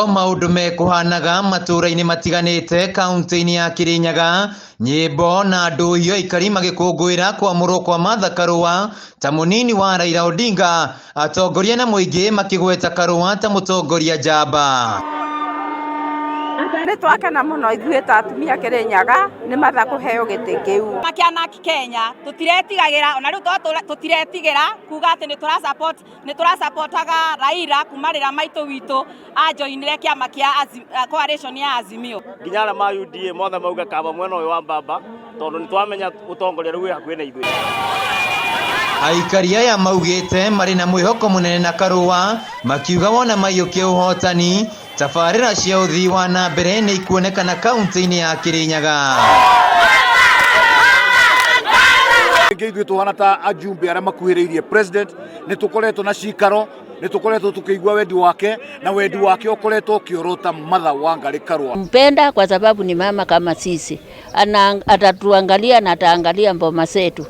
Maũndũ mekũhanaga matũũra-inĩ matiganĩte kaunti-inĩ ya Kirinyaga, nyĩmbo na ndũhiũ aikari magĩkũngũĩra kwamũrwo kwa Martha Karũa ta mũnini wa Raila Odinga, atongoria na mũingĩ makĩgweta Karũa ta mũtongoria njamba. Nĩ twakena mũno ithuĩ ta atumia Kĩrĩnyaga nĩ Martha kũheo gĩtĩ kĩu. Kĩa Narc Kenya tũtiretigagĩra ona rĩu tũtiretigĩra kuga atĩ nĩ tũra support nĩ tũrasapotaga Raila kuma rĩrĩa maitũ witũ anjoinire kĩama kĩa coalition ya Azimio. Nginya arĩa ma UDA mothe mauga kaba mwena ũyũ wa mbamba tondũ nĩ twamenya ũtongoria rĩu wĩ hakuhĩ na ithuĩ. Aikari aya maugĩte marĩ na mwĩhoko mũnene na Karũa, makiuga wona maiyũkia ũhotani, tabarĩra cia ũthii wa na mbere nĩ ikuonekana kaunti-inĩ ya Kirinyaga. Rĩngĩ ithuĩ tũhana ta ajumbe arĩa makuhĩrĩirie president nĩ tũkoretwo na cikaro nĩ tũkoretwo tũkĩigua wendi wake na wendi wake ũkoretwo ũkĩorota Martha Wangari Karua. Mpenda kwa sababu ni mama kama sisi, ana atatuangalia na ataangalia mboma zetu.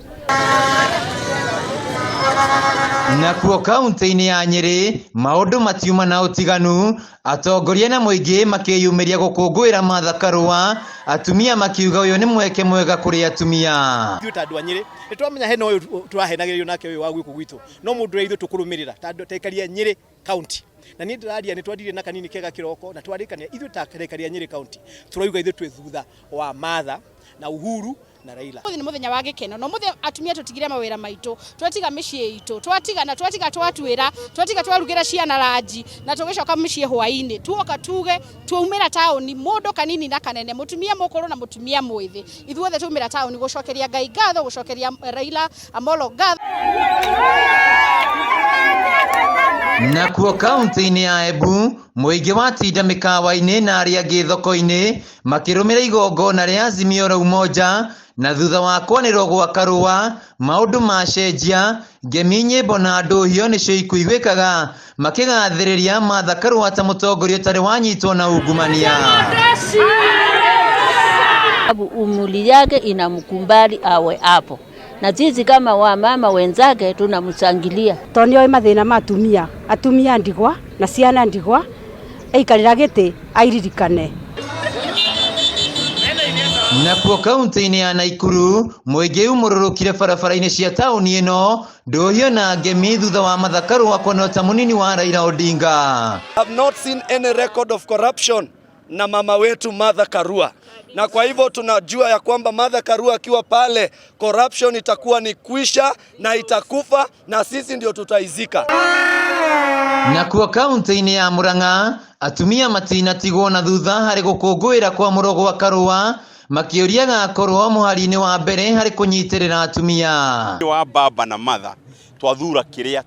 Nakuo kaunti-inĩ ya Nyĩrĩ maũndũ matiuma na ũtiganu, atongoria na mũingĩ makĩyumĩria gũkũngũĩra Martha Karũa, atumia makiuga ũyũ nĩ mweke mwega kũrĩ atumia. Ithuĩ ta andũ a Nyĩrĩ nĩ twamenya hena ũyũ tũrahenagĩrĩrio nake ũyũ wa gũkũ gwitũ, no mũndũ ũrĩa ithuĩ tũkũrũmĩrĩra ta andũ ta aikari a Nyĩrĩ county na niĩ ndĩraria nĩ twaririe na kanini kega kĩroko na twarĩkania ithuĩ ta aikari a Nyĩrĩ county tũrauga ithuĩ twĩ thutha wa Martha na Uhuru na Raila. Ũmũthĩ nĩ mũthenya wa gĩkeno na ũmũthĩ atumia tũtigire mawĩra maitũ, twatiga mĩciĩ itũ, twatiga na twatiga twatuĩra, twatiga twarugĩra ciana ranji na tũgĩcoka mĩciĩ hwainĩ, tuoka tuge twaumĩra taũni mũndũ kanini na kanene, mũtumia mũkũrũ na mũtumia mwĩthĩ, ithuothe twaumĩra taũni gũcokeria Ngai ngatho, gũcokeria Raila Amolo ngatho. Nakuo kaunti-inĩ ya Embu, mũingĩ watinda mĩkawa-inĩ na arĩa angĩ thoko-inĩ makĩrũmĩrĩra igongona rĩa Azimio la Umoja, na thutha wa kwanĩrĩrwo gwa Karũa, maũndũ macenjia, ngemi, nyĩmbo na ndũhiũ nĩcio ikũiguĩkaga makĩgathĩrĩria Martha Karũa ta mũtongoria ũtarĩ wanyitwo na ungumania. Umri yake inamkubali awe hapo, na sisi kama wamama wenzake tunamshangilia. Tondũ nĩoĩ mathĩna ma atumia, atumia ndigwa na ciana ndigwa, aikarĩra gĩtĩ airirikane. Nakuo kaunti-inĩ ya Naikuru, mũingĩ umũrũrũkire barabara-inĩ cia taũni ĩno, ndũhiũ na ngemi thutha wa Martha Karũa kuonwo ta mũnini wa Raila Odinga. I've not seen any record of corruption na mama wetu Martha Karua, na kwa hivyo tunajua ya kwamba Martha Karua akiwa pale corruption itakuwa ni kwisha na itakufa na sisi ndio tutaizika. Nakuo kaunti-inĩ ya Murang'a, atumia matinatigwo na thutha harĩ gũkũngũĩra kwamũrwo gwa Karũa, makĩũria agakorwo mũhari-inĩ wa mbere harĩ kũnyitĩrĩra atumia. Wa baba na mother twathura kĩrĩa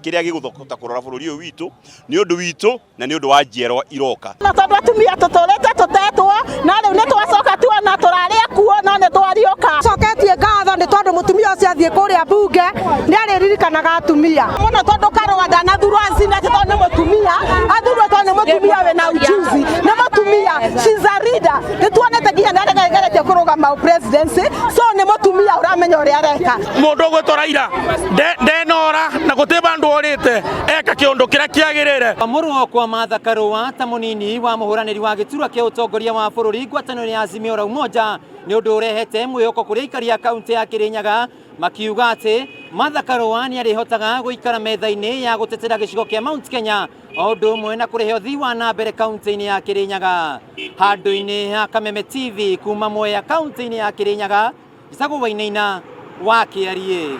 kĩrĩa gĩgũthokota kũrora bũrũri ũyũ witũ nĩ ũndũ witũ na nĩ ũndũ wa njiarwa iroka. Na tondũ atumia tũtũrĩte tũtetwo na rĩu nĩ twacoka tuona tũrarĩ akuo no nĩ twariũka. Coketie ngatho nĩ tondũ mũtumia ũcio athiĩ kũrĩa mbunge nĩ arĩririkanaga atumia. Mũno tondũ Karũa ndanathurwo Senate tondũ nĩ mũtumia, athurwo tondũ nĩ mũtumia wĩna ujuzi, nĩ mũtumia, she's a leader. Nĩ tuonete nginya nĩ aregeretie kũrũgama presidency, so nĩ mũtumia ũramenya ũrĩa areka. Mũndũ ũgwĩtwo Raila ndenora na gũtirĩ vandũ orĩte eka kĩũndũ kĩrĩa kĩagĩrĩire. Kwamũrwo kwa Martha Karũa ta mũnini wa mũhũranĩri wa gĩturwa kĩa ũtongoria wa bũrũri ngwatanĩro ya Azimio la Umoja nĩ ũndũ ũrehete mwĩhoko kũrĩ aikari a kaunti ya Kirinyaga makiuga atĩ Martha Karũa nĩ arĩhotaga gũikara metha-inĩ ya gũtetera gĩcigo kĩa Mount Kenya o ũndũ ũmwe na kũrehe ũthii wa na mbere kaunti-inĩ ya Kirinyaga. Handũ-inĩ ha Kameme TV kuma Mwea kaunti-inĩ ya Kirinyaga, njĩtagwo Wainaina wa Kĩariĩ.